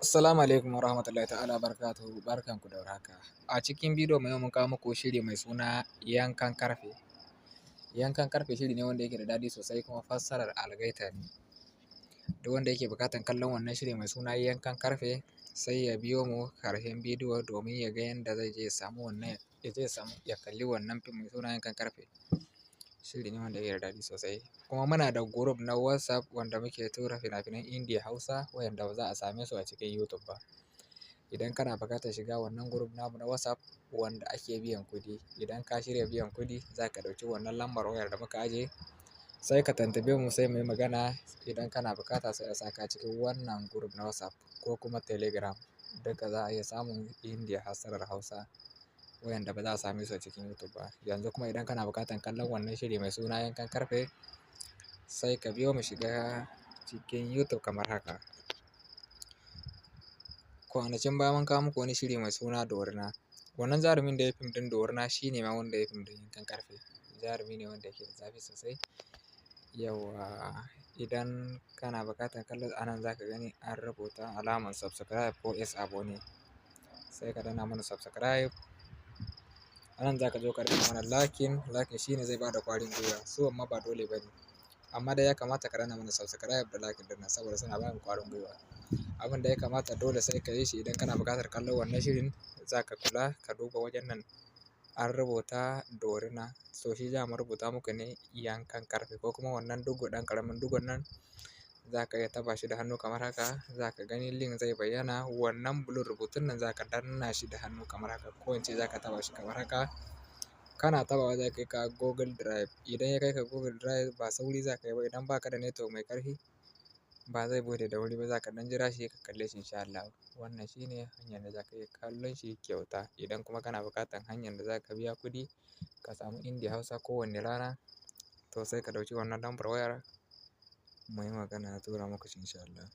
Assalamu alaikum warahmatullahi ta'ala barakatuhu, barkanku da warhaka. A cikin bidiyon mu yau mun kawo muku shiri mai suna Yankan Karfe. Yankan Karfe shiri ne wanda yake da daɗi sosai kuma fassarar algaita ne. Duk wanda yake buƙatar kallon wannan shiri mai suna Yankan Karfe, sai ya biyo mu ƙarshen bidiyo domin ya ga yadda zai je ya samu wannan, ya je ya samu ya kalli wannan fim mai suna Yankan Karfe. Shiri ne wanda yake da daɗi sosai. Kuma muna da group na WhatsApp wanda muke tura fina-finan Indiya Hausa wayanda ba za a same su a cikin YouTube ba. Idan kana buƙatar shiga wannan group namu na WhatsApp wanda ake biyan kuɗi, idan ka shirya biyan kuɗi, za ka ɗauki wannan lambar wayar da muka ajiye, sai ka tuntuɓe mu, sai muyi magana. Idan kana buƙata, sai a saka cikin wannan group na WhatsApp ko kuma Telegram. Duka za a iya samun Indiya fassarar Hausa wayanda ba za a same su a cikin YouTube ba. Yanzu kuma idan kana buƙatar kallon wannan shiri mai suna Yankan Karfe, sai ka biyo mu shiga cikin YouTube kamar haka. Kwanakin baya mun kawo muku wani shiri mai suna Dorina. Wannan jarumin da ya yi fim ɗin Dorina shi ne ma wanda ya yi fim ɗin Yankan Karfe. Jarumi ne wanda yake da zafi sosai. Yauwa, idan kana buƙatar kallo, anan za ka gani an rubuta alamar subscribe ko s abone. Sai ka danna mana subscribe. Anan za ka zo ka danna mana liking. Liking shine zai bada ƙwarin gwiwa. Su amma ba dole ba ne. Amma dai ya kamata ka danna mana subscribe da liking ɗin nan saboda suna bamu ƙwarin gwiwa. Abin da ya kamata dole sai ka yi shi idan kana buƙatar kallon wannan shirin, za ka kula ka duba wajen nan an rubuta Dorina. So shi za mu rubuta muku ne Yankan Karfe, ko kuma wannan dugo ɗan ƙaramin dugon nan za ka iya taɓa shi da hannu kamar haka. Za ka gani link zai bayyana. Wannan blue rubutun nan za ka danna shi da hannu kamar haka, ko in ce za ka taɓa shi kamar haka. Kana taɓawa zai kai ka Google Drive. Idan ya kai ka Google Drive, ba sauri za ka yi ba. Idan ba ka da network mai ƙarfi, ba zai buɗe da wuri ba, za ka ɗan jira shi ka kalle shi in sha Allah. Wannan shine hanyar da za ka iya kallon shi kyauta. Idan kuma kana buƙatar hanyar da za ka biya kuɗi ka samu Indiya Hausa kowane rana, to sai ka ɗauki wannan lambar wayar muyi magana, a tura muku shi in sha Allah.